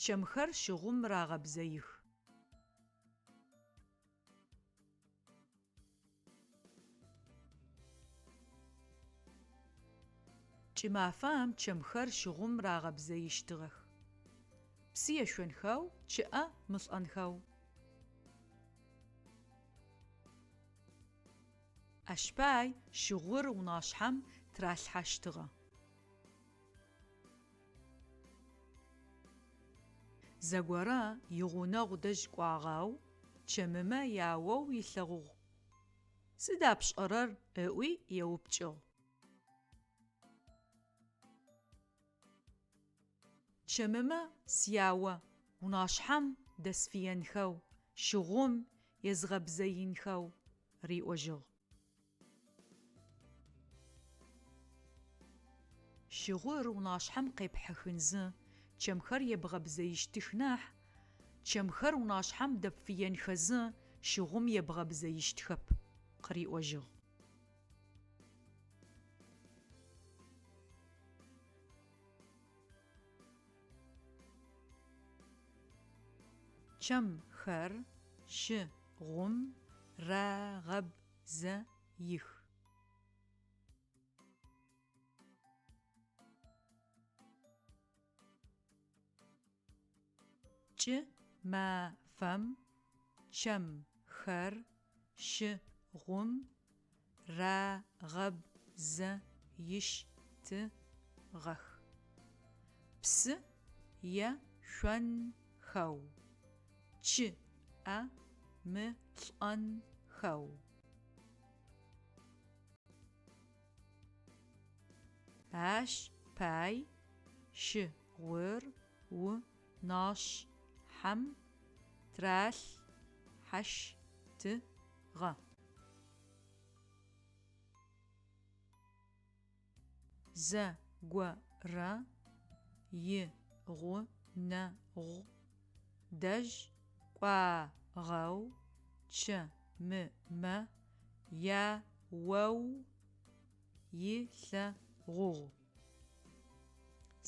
Чэмхэр щыгъум рагъэбзэих. Кӏымафэм чэмхэр щыгъум рагъэбзэищтыгъэх. Псы ешъонхэу, чъыӏэ мылӏэнхэу. Ащ пай щыгъур унашъхьэм тыралъхьащтыгъэ. Зэгорэ игъунэгъу дэжь кӏуагъэу чэмымэ яоу ылъэгъугъ. Сыда пшӏэрэр? ыӏуи еупчӏыгъ. Чэмымэ сяо унашъхьэм дэсфыенхэу, щыгъум езгъэбзэинхэу риӏожьыгъ. Щыгъур унашъхьэм къепхьыхынзы, чэмхэр ебгъэбзэищтых нахь, чэмхэр унашъхьэм дэпфыенхэзы, щыгъум ебгъэбзэищтхэп, къыриӏожьыгъ. Чэмхэр щыгъум рагъэбзэих. Кӏымафэм чэмхэр щыгъум рагъэбзэищтыгъэх. Псы ешъонхэу, чъыӏэ мылӏэнхэу. Ащ пай щыгъур унашъхьэм тыралъхьащтыгъэ. Зэгорэ игъунэгъу дэжь кӏуагъэу чэмымэ яоу ылъэгъугъ.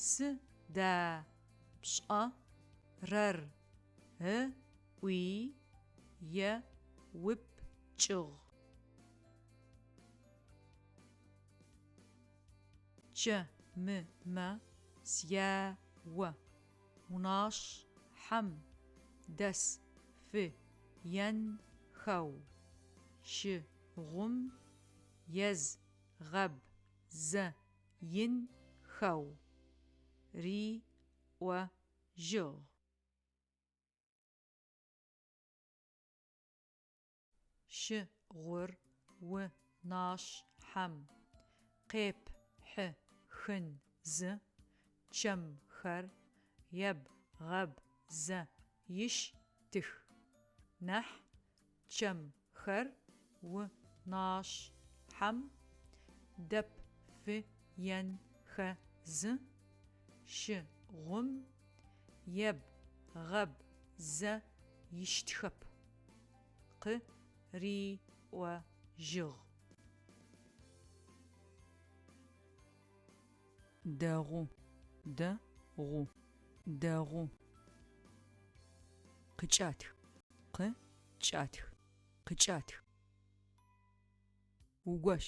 Сыда пшӏэрэр? ыӏуи еупчӏыгъ. Чэмымэ сяо унашъхьэм дэсфыенхэу щыгъум езгъэбзэинхэу риӏожьыгъ. Щыгъур унашъхьэм къепхьыхынзы, чэмхэр ебгъэбзэищтых нахь, чэмхэр унашъхьэм дэпфыенхэзы, щыгъум ебгъэбзэищтхэп. Къыриӏожьыгъ. Дэгъу, дэ-гъу, дэгъу. Къыкӏатх, къы-кӏатх, къыкӏатх. Угощ,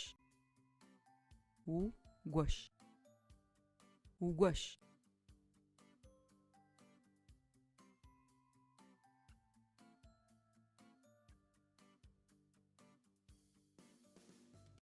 у-гощ, угощ.